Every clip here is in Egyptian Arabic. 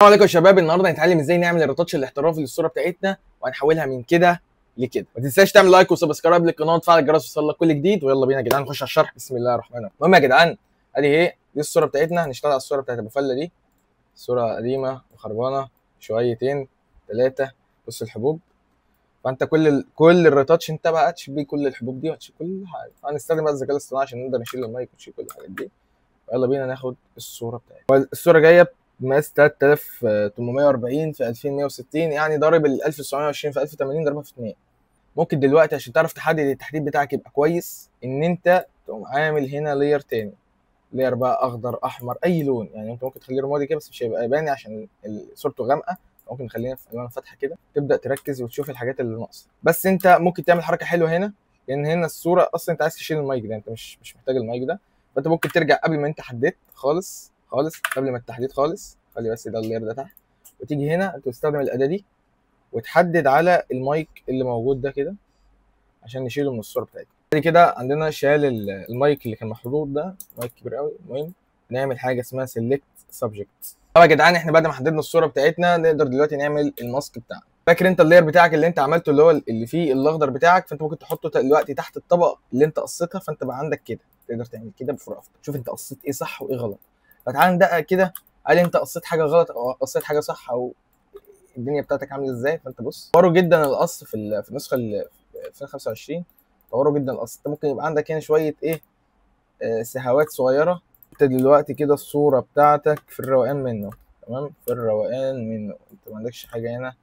السلام عليكم يا شباب. النهارده هنتعلم ازاي نعمل ال retouch الاحترافي للصورة بتاعتنا، وهنحولها من كده لكده. ما تنساش تعمل like و subscribe للقناة وتفعل الجرس ويوصلك كل جديد. ويلا بينا يا جدعان نخش على الشرح. بسم الله الرحمن الرحيم. المهم يا جدعان، ادي ايه دي الصورة بتاعتنا. هنشتغل على الصورة بتاعت ابو فله دي، صوره قديمة وخربانه شويتين ثلاثة. بص الحبوب، فانت كل ال retouch انت بقى هتشيل بيه كل الحبوب دي وهتشيل كل حاجة. هنستخدم بقى الذكاء الاصطناعي عشان نقدر نشيل المايك ونشيل كل الحاجات دي. يلا بينا ناخد الصورة بتاعتنا. الصورة جاية مقاس 3840 في 2160، يعني ضارب ال 1920 في 1080 ضربها في 2. ممكن دلوقتي عشان تعرف تحدد التحديد بتاعك يبقى كويس، ان انت تقوم عامل هنا layer تاني، layer بقى اخضر احمر اي لون. يعني انت ممكن تخليه رمادي كده بس مش هيبقى يبان عشان صورته غامقه، ممكن نخليها في الوان فاتحة كده. تبدا تركز وتشوف الحاجات اللي ناقصه. بس انت ممكن تعمل حركة حلوة هنا، لان هنا الصورة اصلا انت عايز تشيل المايك ده، انت مش محتاج المايك ده. فانت ممكن ترجع قبل ما انت حددت خالص خالص، قبل ما التحديد خالص، خلي بس ده ال layer ده تحت، وتيجي هنا تستخدم الاداة دي وتحدد على المايك اللي موجود ده كده عشان نشيله من الصورة بتاعتنا. بعد كده عندنا شال المايك اللي كان محطوط ده، مايك كبير قوي. المهم نعمل حاجة اسمها select subject. طبعا يا جدعان احنا بعد ما حددنا الصورة بتاعتنا نقدر دلوقتي نعمل ال mask بتاعنا. فاكر انت ال layer بتاعك اللي انت عملته اللي هو اللي فيه الاخضر بتاعك، فانت ممكن تحطه دلوقتي تحت الطبقة اللي انت قصيتها، فانت بقى عندك كده تقدر تعمل كده بفرق افضل. شوف انت قصيت ايه صح وايه غلط. فتعال ندقق كده، هل انت قصيت حاجة غلط او قصيت حاجة صح، او الدنيا بتاعتك عامله ازاي. فانت بص، طوروا جدا القص في النسخة 2025، طوروا جدا القص. انت ممكن يبقى عندك هنا شوية ايه سهوات صغيرة. انت دلوقتي كده الصورة بتاعتك في الروقان منه، تمام، في الروقان منه، انت ما عندكش حاجة هنا.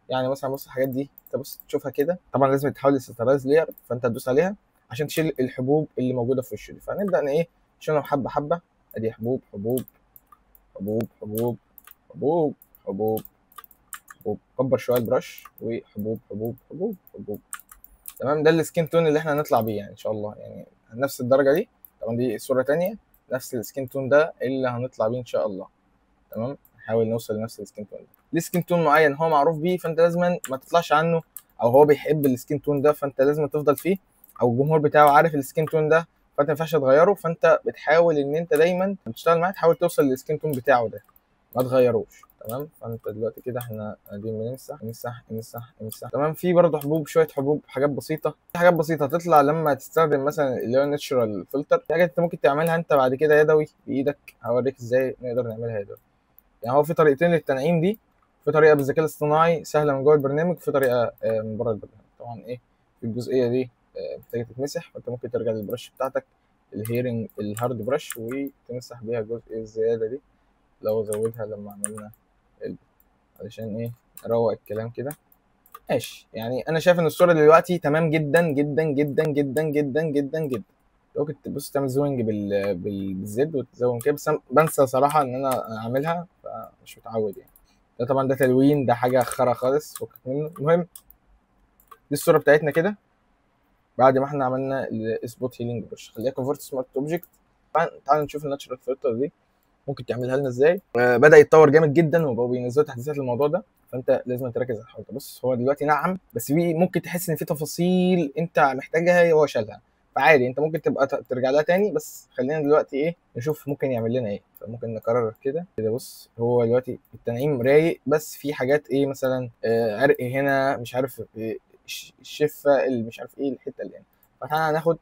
يعني مثلا بص الحاجات دي انت بص تشوفها كده، طبعا لازم تحول ل rasterize layer، فانت تدوس عليها عشان تشيل الحبوب اللي موجودة في وشه دي. فهنبدا ايه نشيلهم حبه حبه. ادي حبوب حبوب حبوب حبوب حبوب حبوب حبوب، كبر شوية ال brush، وحبوب حبوب حبوب حبوب. تمام، ده ال skin tone اللي احنا هنطلع بيه يعني ان شاء الله، يعني نفس الدرجة دي. طبعا دي صوره ثانية، نفس ال skin tone ده اللي هنطلع بيه ان شاء الله. تمام، نحاول نوصل لنفس ال skin tone ده. ليه skin tone معين هو معروف بيه، فانت لازم ما تطلعش عنه، او هو بيحب ال skin tone ده فانت لازم تفضل فيه، او الجمهور بتاعه عارف ال skin tone ده فانت ما ينفعش تغيره. فانت بتحاول ان انت دايما بتشتغل معاه تحاول توصل لل skin tone بتاعه ده، ما تغيروش. تمام، فانت دلوقتي كده احنا قاعدين بنمسح نمسح نمسح نمسح. تمام، في برضه حبوب، شوية حبوب، حاجات بسيطة. في حاجات بسيطة هتطلع لما تستخدم مثلا اللي هو natural filter. في حاجات انت ممكن تعملها انت بعد كده يدوي بايدك، هوريك ازاي نقدر نعملها يدوي. يعني هو في طريقتين للتنعيم دي، في طريقه بالذكاء الاصطناعي سهلة من جوه البرنامج، وفي طريقه من بره البرنامج. طبعا ايه في الجزئية دي محتاجه تتمسح، فانت ممكن ترجع لل brush بتاعتك ال healing ال hard brush وتمسح بيها الجزء الزيادة دي لو زودها لما عملنا علشان ايه نروق الكلام كده. ماشي، يعني انا شايف ان الصورة دلوقتي تمام جدا جدا جدا جدا جدا جدا جدا. ممكن تبص تعمل zooming بال Z وتزوم كده، بس انا بنسى صراحة ان انا اعملها فمش متعود يعني. ده طبعا ده تلوين، ده حاجة خرا خالص فكك منه. المهم دي الصورة بتاعتنا كده بعد ما احنا عملنا ال spot healing brush. خليها convert smart object. تعال نشوف ال natural filter دي ممكن تعملها لنا ازاي. بدا يتطور جامد جدا وبقوا بينزلوا تحديثات للموضوع ده، فانت لازم تركز على الحوار ده. بص هو دلوقتي نعم، بس في ممكن تحس ان في تفاصيل انت محتاجها هو شالها، فعادي انت ممكن تبقى ترجع لها تاني. بس خلينا دلوقتي ايه نشوف ممكن يعمل لنا ايه. فممكن نكرر كده كده. بص هو دلوقتي التنعيم رايق، بس في حاجات ايه مثلا عرق هنا، مش عارف إيه الشفه اللي مش عارف ايه الحتة اللي هنا. فاحنا هناخد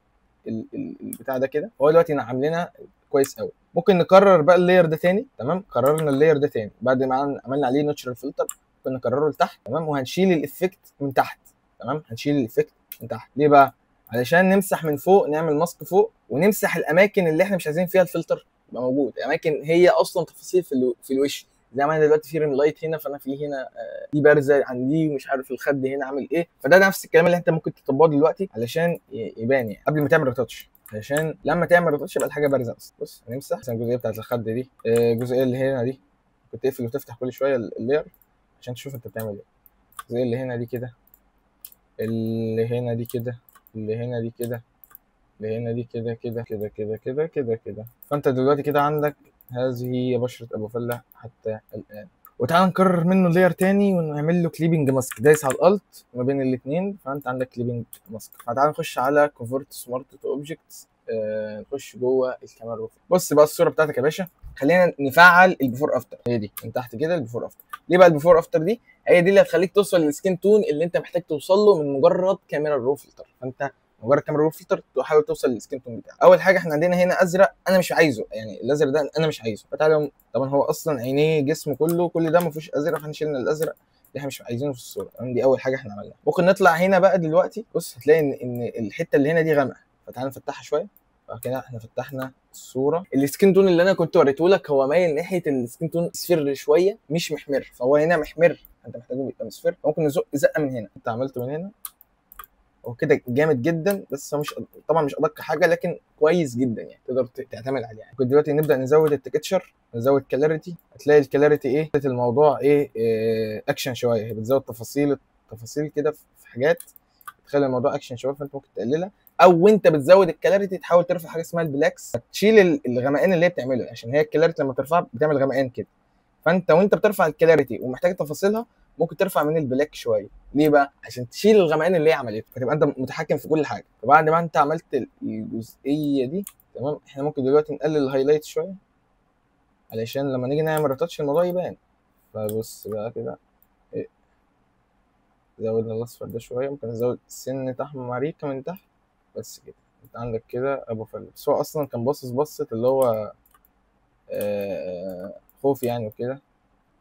البتاع ده كده، هو دلوقتي نعم لنا كويس قوي. ممكن نكرر بقى ال layer ده تاني. تمام، كررنا ال layer ده تاني بعد ما عملنا عليه natural filter، ممكن نكرره لتحت. تمام، وهنشيل ال effect من تحت. تمام، هنشيل ال effect من تحت ليه بقى؟ علشان نمسح من فوق، نعمل mask فوق ونمسح الاماكن اللي احنا مش عايزين فيها الفلتر يبقى موجود، اماكن هي اصلا تفاصيل في الوش. زي ما انا دلوقتي في rim light هنا، فانا في هنا دي بارزة عن دي، ومش عارف الخد هنا عامل ايه. فده نفس الكلام اللي انت ممكن تطبقه دلوقتي علشان يبان يعني قبل ما تعمل retouch، علشان لما تعمل retouch يبقى الحاجة بارزة اصلا. بص هنمسح مثلا الجزئية بتاعت الخد دي، الجزئية اللي هنا دي ممكن تقفل وتفتح كل شوية ال layer عشان تشوف انت بتعمل ايه. الجزئية اللي هنا دي كده، اللي هنا دي كده، اللي هنا دي كده، اللي هنا دي كده كده كده كده كده كده كده. فانت دلوقتي كده عندك هذه هي بشرة أبو فلة حتى الآن. وتعال نكرر منه layer تاني ونعمل له clipping mask. دايس على ال alt ما بين الاثنين، فانت عندك clipping mask. فتعال نخش على convert smart to objects، نخش جوه ال camera. بص بقى الصورة بتاعتك يا باشا. خلينا نفعل ال before after، هي دي من تحت كده ال before after. ليه بقى ال before after دي؟ هي دي اللي هتخليك توصل لل skin tone اللي انت محتاج توصل له من مجرد camera raw filter. فانت مجرد camera raw filter تحاول توصل لل skin tone بتاعك. اول حاجة احنا عندنا هنا ازرق انا مش عايزه، يعني الازرق ده انا مش عايزه، فتعالى طبعا هو اصلا عينيه جسمه كله كل ده ما فيهوش ازرق، فاحنا شلنا الازرق اللي احنا مش عايزينه في الصورة. تمام، دي اول حاجة احنا عملناها. ممكن نطلع هنا بقى دلوقتي، بص هتلاقي ان الحتة اللي هنا دي غامقه، فتعالى نفتحها شوية. كده احنا فتحنا الصورة. ال skin tone اللي انا كنت وريته لك هو مايل ناحية ال skin tone اصفر شوية، مش محمر، فهو هنا محمر، انت محتاجه يبقى مصفر. ممكن نزق زقه من هنا، انت عملته من هنا هو كده جامد جدا، بس هو مش طبعا مش ادق حاجة لكن كويس جدا يعني تقدر تعتمد عليه يعني. ممكن دلوقتي نبدا نزود ال texture، نزود clarity. هتلاقي ال clarity ايه الموضوع ايه اكشن شوية، هي بتزود تفاصيل تفاصيل كده في حاجات تخلي الموضوع اكشن شوية، فانت ممكن تقللها. او وانت بتزود ال clarity تحاول ترفع حاجة اسمها ال blacks، تشيل الغمقان اللي هي بتعمله، عشان هي ال clarity لما ترفعها بتعمل غمقان كده. فانت وانت بترفع ال clarity ومحتاج تفاصيلها ممكن ترفع من ال black شوية. ليه بقى؟ عشان تشيل الغمقان اللي هي عملته، فتبقى انت متحكم في كل حاجة. فبعد ما انت عملت الجزئية دي تمام، احنا ممكن دلوقتي نقلل ال highlight شوية علشان لما نيجي نعمل retouch الموضوع يبان. فبص بقى كده إيه، زودنا الاصفر ده شوية، ممكن نزود سنة احمريكه من تحت بس كده. انت عندك كده ابو فل، بس هو اصلا كان باصص بصة اللي هو خوف يعني وكده.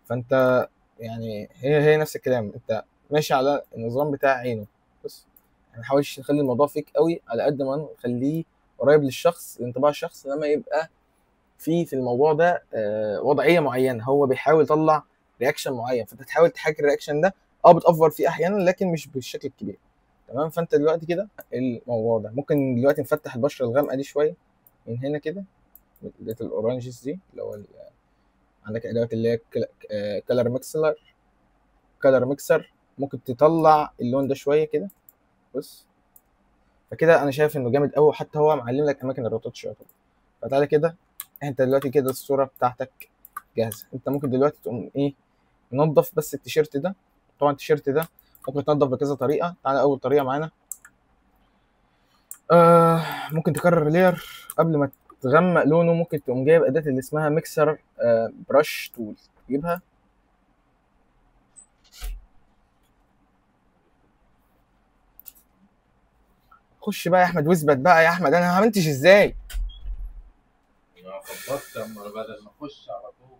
فانت يعني هي نفس الكلام، انت ماشي على النظام بتاع عينه، بس ما نحاولش نخلي الموضوع فيك قوي على قد ما نخليه قريب للشخص، لانطباع الشخص لما يبقى في الموضوع ده وضعية معينة، هو بيحاول يطلع reaction معين، فانت تحاول تحاكي ال reaction ده. بتأفور فيه احيانا لكن مش بالشكل الكبير. تمام، فانت دلوقتي كده الموضوع ده ممكن دلوقتي نفتح البشرة الغامقه دي شوية من هنا كده، اداه ال oranges دي اللي هو عندك ادوات اللي هي color mixer، color mixer ممكن تطلع اللون ده شوية كده. بص فكده انا شايف انه جامد قوي، وحتى هو معلم لك اماكن ال retouch شوية. فتعالى كده انت دلوقتي كده الصورة بتاعتك جاهزة. انت ممكن دلوقتي تقوم ايه منضف بس التيشيرت ده. طبعا التيشيرت ده ممكن تنضف بكذا طريقه. تعالى اول طريقه معانا، ممكن تكرر layer قبل ما تغمق لونه. ممكن تقوم جايب اداه اللي اسمها mixer brush tool، تجيبها خش بقى يا احمد واثبت بقى يا احمد، انا ما عملتش ازاي؟ انا خبطت اما بدل ما اخش على طول.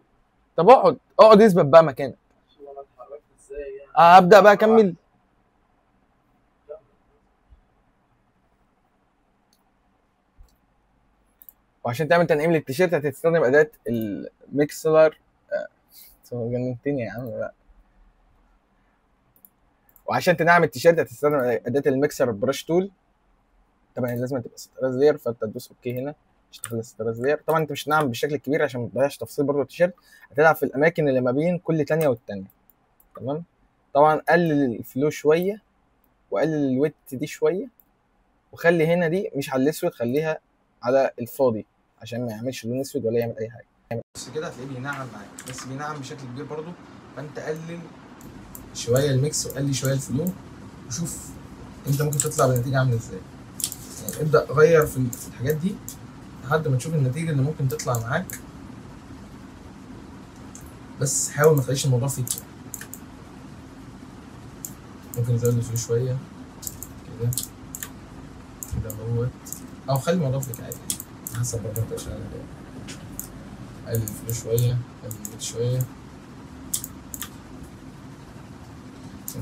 طب اقعد اقعد اثبت بقى مكانك. انا اتحركت ازاي يعني؟ ابدا بقى اكمل. وعشان تعمل تنعيم للتيشيرت هتستخدم اداه الميكسلر. جننتني يا عم بقى. وعشان تنعم التيشيرت هتستخدم اداه ال mixer brush tool. طبعا لازم تبقى rasterize layer، فانت تدوس okay هنا عشان تخلي rasterize layer. طبعا انت مش هتنعم بالشكل الكبير عشان ما تضيعش تفاصيل برضه التيشيرت، هتلعب في الاماكن اللي ما بين كل تانية والتانية. تمام، طبعا قلل ال flow شوية وقلل ال width دي شوية، وخلي هنا دي مش على الاسود، خليها على الفاضي عشان ما يعملش لون اسود ولا يعمل اي حاجة. بس كده هتلاقيه بينعم معاك، بس بينعم بشكل كبير برضه. فانت قلل شوية ال mix وقلل شوية ال flow، وشوف انت ممكن تطلع بنتيجة عامله ازاي. يعني ابدا غير في الحاجات دي لحد ما تشوف النتيجة اللي ممكن تطلع معاك، بس حاول ما تخليش الموضوع فيك. ممكن نزود ال flow شوية كده كده اهوت، او خلي الموضوع فيك عادي حسب برضه انت شغال. قلل ال flow شوية، قلل ال width شوية.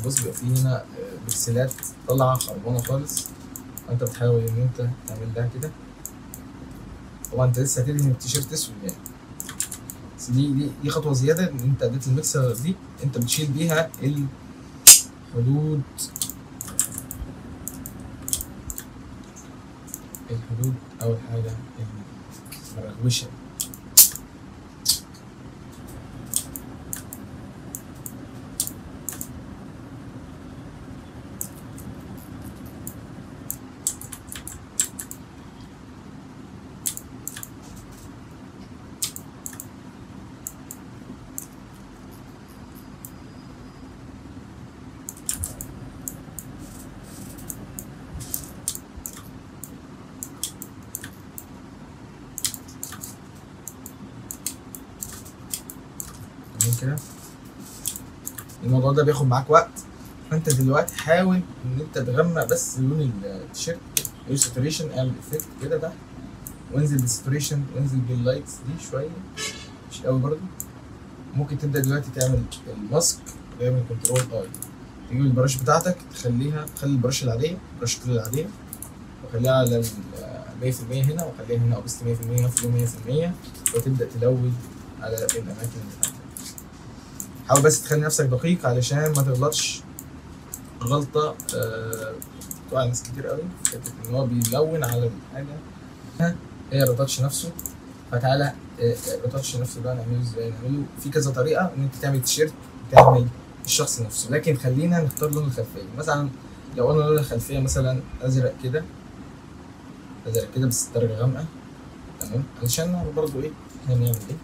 بص بيبقى فيه هنا بكسلات طالعه خربانة خالص، وانت بتحاول ان انت تعمل لها كده. طبعا انت لسه هتدهن التيشيرت اسود يعني، بس دي خطوة زيادة ان انت اديت الميكسر دي انت بتشيل بيها الحدود، الحدود اول حاجة المرغوشه. كده. الموضوع ده بياخد معاك وقت، فانت دلوقتي حاول ان انت تغمق بس لون التيشيرت، hue saturation، اعمل effect كده تحت، وانزل بال saturation وانزل بال lights دي شوية، مش قوي برضو. ممكن تبدا دلوقتي تعمل ال mask، تعمل control I، تجيب ال brush بتاعتك تخليها، تخلي ال brush العادية، brush tool العادية، وخليها على ال 100% هنا، وخليها هنا opacity 100%، flow 100%، وتبدا تلون على الاماكن اللي عندك. حاول بس تخلي نفسك دقيق علشان ما تغلطش غلطه بتوقع ناس كتير قوي في حتة ان هو بيلون على الحاجة هي ال retouch نفسه. فتعالى ال retouch نفسه ده نعمله ازاي؟ نعمله في كذا طريقه، ان انت تعمل تيشيرت وتعمل الشخص نفسه، لكن خلينا نختار لون الخلفية. مثلا لو قلنا لون الخلفية مثلا ازرق كده، ازرق كده بس درجه غامقه، تمام، علشان نعرف برضو ايه احنا بنعمل ايه.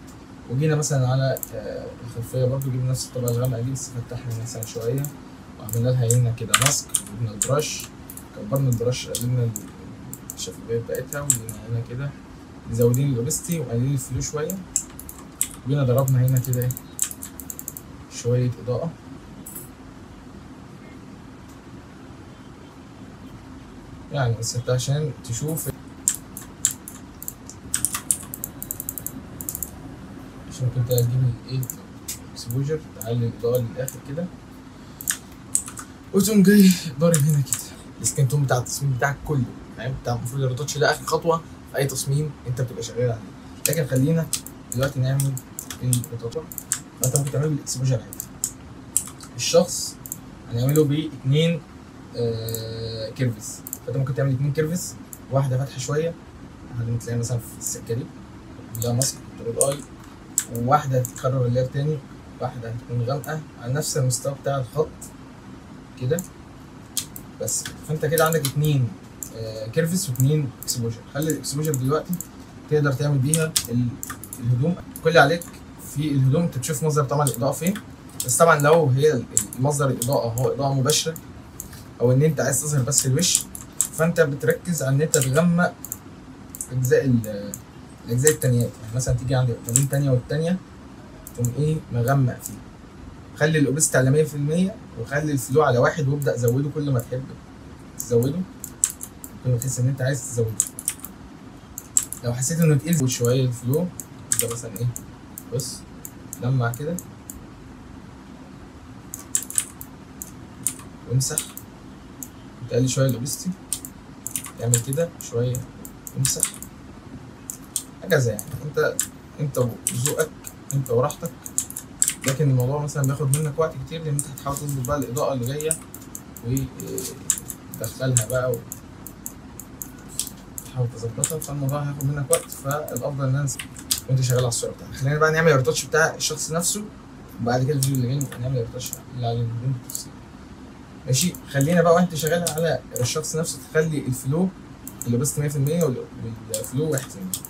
وجينا مثلا على الخلفية برضو جبنا نفس الطبقة الغامقه دي بس فتحنا مثلا شوية وعملنا لها هنا كده mask، جبنا ال brush، كبرنا ال brush، قللنا الشفافية بتاعتها، وجينا هنا كده مزودين ال opacity وقللين ال flow شوية، وجينا ضربنا هنا كده ايه شوية اضاءه. يعني بس انت عشان تشوف، عشان كنت هتجيب الايه exposure، تعلي الاضاءة للاخر كده، وتقوم جاي ضارب هنا كده ال skin tone بتاع التصميم بتاعك كله، فاهم؟ بتاع المفروض ال retouch ده اخر خطوة في اي تصميم انت بتبقى شغال عليه. لكن خلينا دلوقتي نعمل ال retouch. فانت ممكن تعمله بال exposure عادي. الشخص هنعمله باتنين curves، فانت ممكن تعمل اتنين curves، واحدة فاتحة شوية لحد ما تلاقيها مثلا في السكة دي ده mask control I، وواحدة هتتكرر ال layer تاني، واحدة هتكون غامقه على نفس المستوى بتاع الخط كده بس. فانت كده عندك اتنين curves واتنين exposure. خلي ال exposure دلوقتي تقدر تعمل بيها الهدوم. كل اللي عليك في الهدوم انت تشوف مصدر طبعا الاضاءة فين، بس طبعا لو هي مصدر الاضاءة هو اضاءه مباشرة او ان انت عايز تظهر بس الوش، فانت بتركز على ان انت تغمق اجزاء الاجزاء التانيات. يعني مثلا تيجي عند ما بين التانية والتانية تقوم ايه مغمق فيه. خلي ال opacity على 100% وخلي ال flow على 1، وابدا زوده كل ما تحب تزوده، كل ما تحس ان انت عايز تزوده. لو حسيت انه تقيل زود شوية ال flow ده مثلا ايه، بص لمع كده وامسح، تقلل شوية ال opacity، تعمل كده شوية وامسح، هكذا. يعني انت وذوقك، انت وراحتك. لكن الموضوع مثلا بياخد منك وقت كتير، لان انت هتحاول تظبط بقى الاضاءة اللي جاية وتدخلها بقى وتحاول تظبطها، فالموضوع هياخد منك وقت. فالافضل ان انا وانت شغال على الصورة بتاعتك. خلينا بقى نعمل ال retouch بتاع الشخص نفسه، وبعد كده الفيديو اللي جاي نبقى نعمل ال retouch اللي على الهدوم بالتفصيل. ماشي، خلينا بقى وانت شغال على الشخص نفسه تخلي ال flow اللي بس 100% وال flow 1%.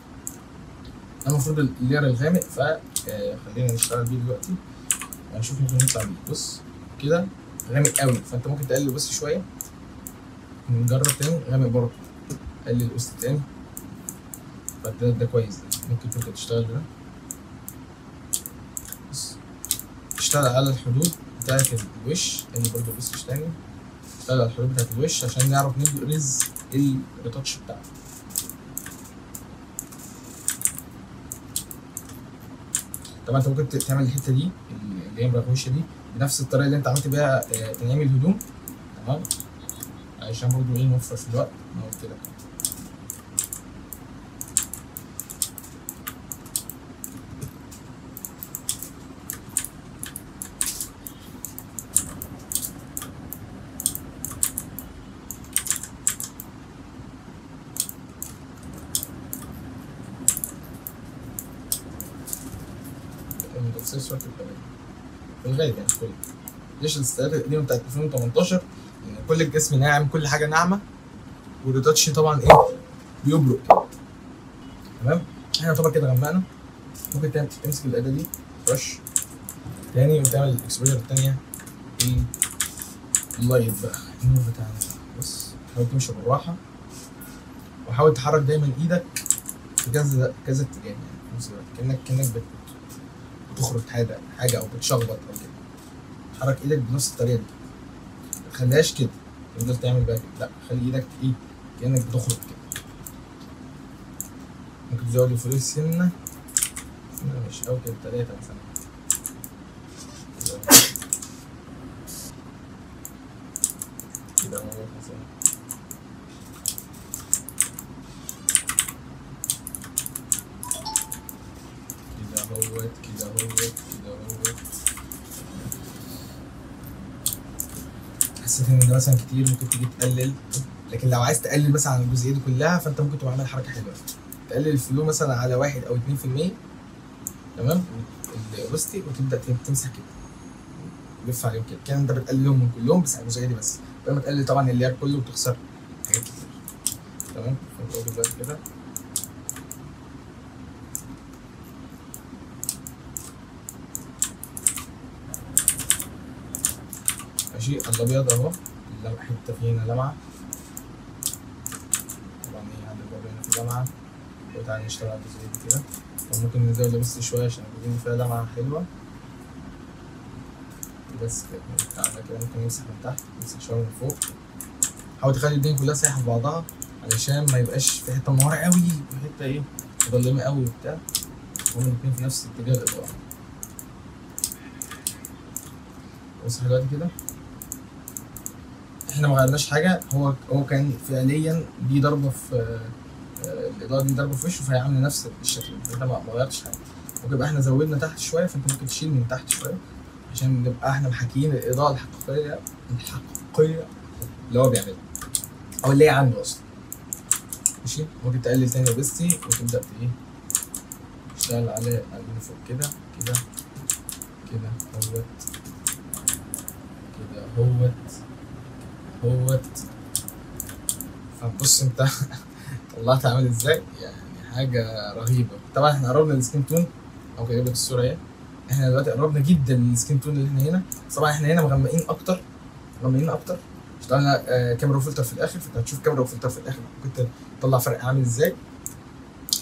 ده المفروض ال layer الغامق، فخلينا نشتغل بيه دلوقتي وهنشوف ممكن نطلع بيه. بص كده غامق قوي، فانت ممكن تقلل بس شوية، نجرب تاني. غامق برضه، قلل القسط تاني، فده ده كويس، ده ممكن تبدا تشتغل بده. بص اشتغل على الحدود بتاعت الوش، لان برضه بص تاني اشتغل على الحدود بتاعت الوش عشان نعرف نبرز الريتاتش بتاعنا. طبعا انت ممكن تعمل الحتة دي اللي هي مرغوشه دي بنفس الطريقة اللي انت عملت بيها تنعيم الهدوم، تمام، عشان برضه ايه نوفر في الوقت. انا قلت لك الصورة تبقى في الغالب يعني كل ليش الستايلات القديمة بتاعت 2018 يعني كل الجسم ناعم، كل حاجة ناعمة، وال retouch طبعا ايه بيبرق كده. تمام، احنا يعتبر كده غمقنا. ممكن تمسك الاداة دي brush تاني وتعمل ال exposure التانية ال light بقى النور بتاعنا. بص حاول تمشي بالراحة، وحاول تحرك دايما ايدك في كذا كذا اتجاه، يعني في نفس الوقت كانك بتخرط حاجة او بتشخبط او كده. حرك ايدك بنفس الطريقة دي، ما تخليهاش كده تفضل تعمل بقى كده، لا خلي ايدك ايه كانك بتخرط كده. ممكن تزود ال flow سنة سنة مش قوي كده، 3 مثلا. كده مثلا كده اهوت كده اهوت كده اهوت. حسيت ان ده مثلا كتير ممكن تيجي تقلل، لكن لو عايز تقلل مثلا عن الجزئية دي كلها فانت ممكن تبقى عامل حركة حلوة، تقلل ال flow مثلا على 1 او 2%، تمام، ال opacity، وتبدا تمسح كده تلف عليهم كده، كان انت بتقللهم من كلهم بس على الجزئية دي بس، بدل ما تقلل طبعا ال layer كله وتخسر حاجات كتير. تمام، فنقول دلوقتي كده ماشي. الابيض اهو حتة فيه هنا لمعة، طبعا ايه عندك برضه هنا في لمعة. وتعالى نشتغل على الجزئية دي كده. طب ممكن نزود بس شوية عشان الجزئية دي فيها لمعة حلوة بس كده. تعالى كده ممكن نمسح من تحت، نمسح شوية من فوق. حاول تخلي الدنيا كلها سايحه في بعضها علشان ما يبقاش في حتة منورة قوي وحتة ايه مظلمة قوي وبتاع، هما الاتنين في نفس اتجاه الاضاءة. بص دلوقتي كده احنا ما غيرناش حاجة، هو كان فعليا دي ضربه في الاضاءة، دي ضربه في وشه، فهي عامله نفس الشكل، انت ما غيرتش حاجة. ممكن يبقى احنا زودنا تحت شوية، فانت ممكن تشيل من تحت شوية عشان نبقى احنا محاكيين الاضاءة الحقيقية اللي هو بيعملها او اللي هي عنده اصلا. ماشي، ممكن تقلل تاني opacity وتبدا ايه تشتغل على من فوق كده كده كده اهوت كده اهوت اهوت. فبص انت طلعت عامل ازاي، يعني حاجة رهيبة. طبعا احنا قربنا لل skin tone، او جايب لك الصورة اهي. احنا دلوقتي قربنا جدا لل skin tone اللي احنا هنا. طبعا احنا هنا مغمقين اكتر، مغمقين اكتر. اشتغلنا camera filter في الاخر، فانت هتشوف camera filter في الاخر ممكن تطلع فرق عامل ازاي.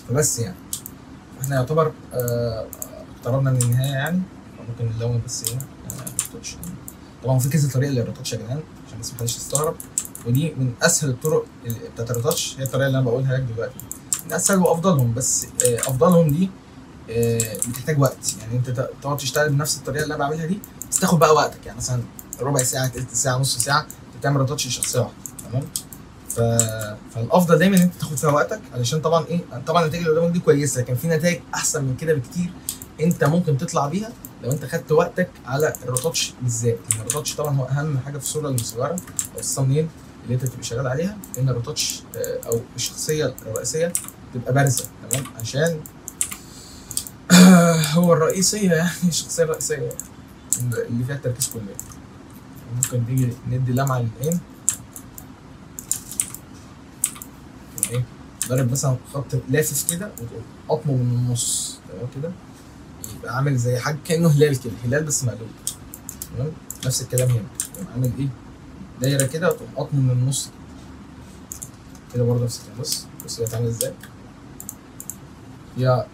فبس يعني احنا يعتبر اقتربنا من النهاية يعني. ممكن نلون بس هنا retouch. طبعا في كذا طريقه لل retouch يا جدعان عشان بس محدش يستغرب، ودي من اسهل الطرق بتاعت ال retouch، هي الطريقة اللي انا بقولها لك دلوقتي، من اسهل وافضلهم. بس افضلهم دي بتحتاج وقت، يعني انت تقعد تشتغل بنفس الطريقة اللي انا بعملها دي، بس تاخد بقى وقتك، يعني مثلا ربع ساعة، تلت ساعة، نص ساعة بتعمل retouch لشخصية واحدة. تمام، فالافضل دايما ان انت تاخد فيها وقتك، علشان طبعا ايه، طبعا النتائج اللي قدامك دي كويسة، لكن في نتائج احسن من كده بكتير انت ممكن تطلع بيها لو انت خدت وقتك على ال retouch بالذات. لان ال retouch طبعا هو اهم حاجة في الصورة المصغرة او ال thumbnail اللي انت بتبقى شغال عليها، ان ال retouch او الشخصية الرئيسية تبقى بارزة. تمام، عشان هو الرئيسية، يعني الشخصية الرئيسية اللي فيها التركيز كله. ممكن تيجي ندي لمعة للعين، ايه ضارب مثلا خط لافف كده وتقوم قطمه من النص. تمام كده، يبقى عامل زي حاجة كانه هلال كده، هلال بس مقلوب. تمام، نفس الكلام هنا، تقوم عامل ايه دايرة كده وتقوم قطمه من النص كده برضه نفس الكلام. بص بص بقت عامل ازاي، يا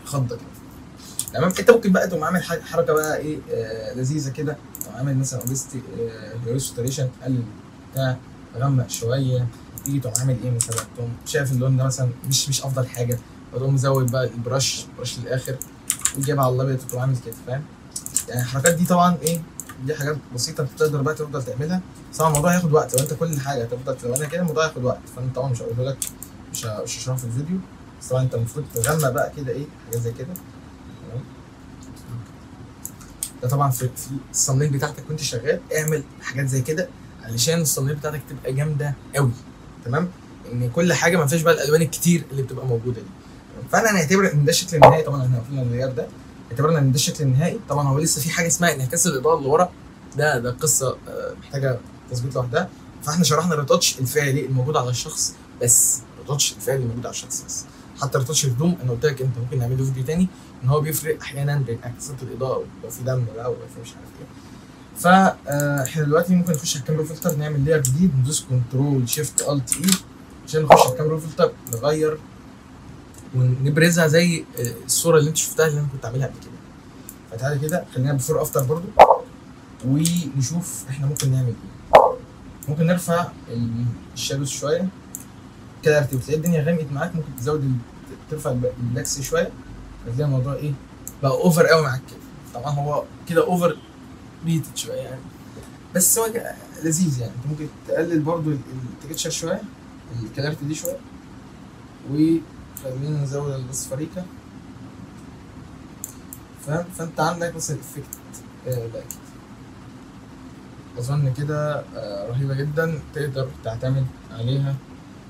خضه كده. تمام، انت ممكن بقى تقوم عامل حركة بقى ايه لذيذة كده، تقوم عامل مثلا opacity hue saturation، تقلل بتاع، غمق شوية، تيجي تقوم عامل ايه مثلا، تقوم شايف اللون ده مثلا مش افضل حاجة، فتقوم مزود بقى ال brush للاخر وجايبها على الابيض وتقوم عامل كده. فاهم يعني الحركات دي طبعا ايه، دي حاجات بسيطة انت تقدر بقى تفضل تعملها، بس طبعا الموضوع هياخد وقت. لو انت كل حاجة هتفضل تلونها كده الموضوع هياخد وقت، فانا طبعا مش هقوله لك، مش هشرحه في الفيديو، بس طبعا انت المفروض تغمق بقى كده ايه حاجات زي كده. تمام، ده طبعا في ال thumbnail بتاعتك وانت شغال اعمل حاجات زي كده علشان ال thumbnail بتاعتك تبقى جامدة قوي. تمام، ان كل حاجة ما فيهاش بقى الالوان الكتير اللي بتبقى موجودة دي. فانا هنعتبر ان ده الشكل النهائي. طبعا احنا قفلنا ال layer ده، اعتبرنا ان ده الشكل النهائي. طبعا هو لسه في حاجة اسمها انعكاس الاضاءة اللي ورا ده قصة محتاجه تظبيط لوحدها. فاحنا شرحنا ال retouch الفعلي الموجود على الشخص بس، ال retouch الفعلي الموجود على الشخص بس. حتى retouch الهدوم انا قلت لك انت ممكن نعمله فيديو تاني، ان هو بيفرق احيانا بين انعكاسات الاضاءة ولو في دم بقى ولو في مش عارف ايه. فاحنا دلوقتي ممكن نخش على ال camera filter، نعمل layer جديد، ندوس control shift alt E عشان نخش على ال camera filter، نغير ونبرزها زي الصورة اللي انت شفتها اللي انا كنت عاملها قبل كده. فتعالى كده خلينا before after برضو ونشوف احنا ممكن نعمل ايه. ممكن نرفع ال shadows شوية كده، وتلاقي الدنيا غمقت معاك، ممكن تزود ترفع ال blacks شوية، هتلاقي الموضوع ايه بقى over قوي معاك كده. طبعا هو كده over rated شوية يعني، بس هو لذيذ يعني. انت ممكن تقلل برضو ال texture شوية، ال clarity دي شوية، وخلينا نزود الاصفريكه، فاهم؟ فانت عندك مثلا effect بقى كده، اظن كده رهيبة جدا، تقدر تعتمد عليها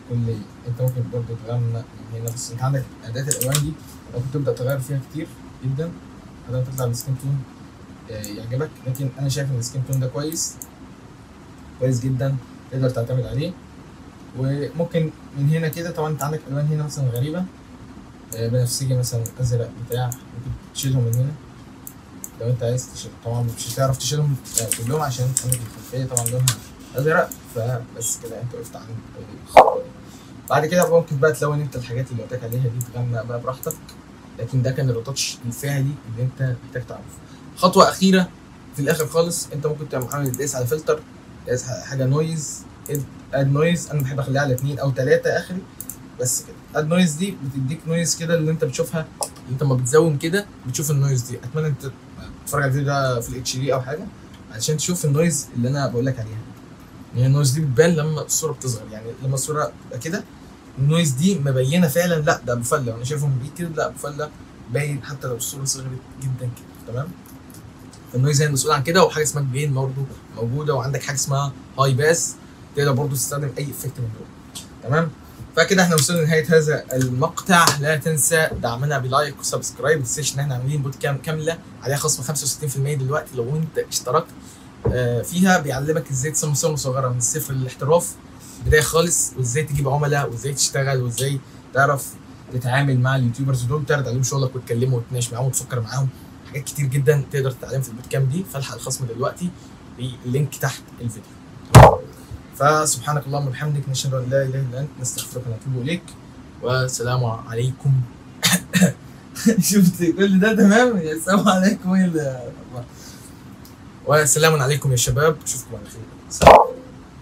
كليا. انت ممكن برضو تغمق من هنا، بس انت عندك اداه الالوان دي ممكن تبدا تغير فيها كتير جدا عشان تطلع ال skin tone يعجبك. لكن انا شايف ان ال skin tone ده كويس كويس جدا، تقدر تعتمد عليه. وممكن من هنا كده طبعا انت عندك الوان هنا مثلا غريبة، بنفسجي مثلا، ازرق بتاع، ممكن تشيلهم من هنا لو انت عايز تشيل. طبعا مش هتعرف تشيلهم كلهم عشان عندك الخلفية طبعا لونها ازرق، فبس كده انت وقفت عند الخطوة دي. بعد كده ممكن بقى تلون انت الحاجات اللي قلت لك عليها دي، تغمق بقى براحتك. لكن ده كان الريتاتش الفعلي اللي انت محتاج تعرفه. خطوة اخيرة في الاخر خالص، انت ممكن تعمل عامل دايس على فلتر، دايس حاجة noise، add noise. انا بحب اخليها على 2 أو 3 اخري بس كده. add noise دي بتديك noise كده اللي انت بتشوفها، اللي انت لما بتزوم كده بتشوف ال noise دي. اتمنى انت تتفرج على الفيديو ده في ال HD او حاجة عشان تشوف ال noise اللي انا بقول لك عليها. يعني ال noise دي بتبان لما الصورة بتصغر، يعني لما الصورة تبقى كده ال noise دي مبينة فعلا، لا ده ابو فله، انا شايفه من بعيد كده، لا ابو فله باين حتى لو الصورة صغرت جدا كده، تمام؟ فال noise هي المسؤول عن كده. وحاجه اسمها gain برضه موجودة، وعندك حاجة اسمها high pass، تقدر برضه تستخدم اي effect من دول، تمام؟ فكده احنا وصلنا لنهاية هذا المقطع. لا تنسى دعمنا ب like و subscribe. ما تنساش ان احنا عاملين bootcamp كاملة عليها خصم 65% دلوقتي لو انت اشتركت فيها، بيعلمك ازاي تصمم صور مصغرة من الصفر للاحتراف بداية خالص، وازاي تجيب عملاء، وازاي تشتغل، وازاي تعرف تتعامل مع ال YouTubers دول، تعرض عليهم شغلك وتكلمه وتناقش معاهم وتفكر معاهم. حاجات كتير جدا تقدر تتعلم في ال bootcamp دي. فالحق الخصم دلوقتي بال link تحت الفيديو. فسبحانك اللهم وبحمدك، نشهد ان لا اله الا انت، نستغفرك ونتوب اليك، والسلام عليكم. شفت كل ده تمام؟ يا السلام عليكم، والسلام عليكم يا شباب، اشوفكم على خير. سلام.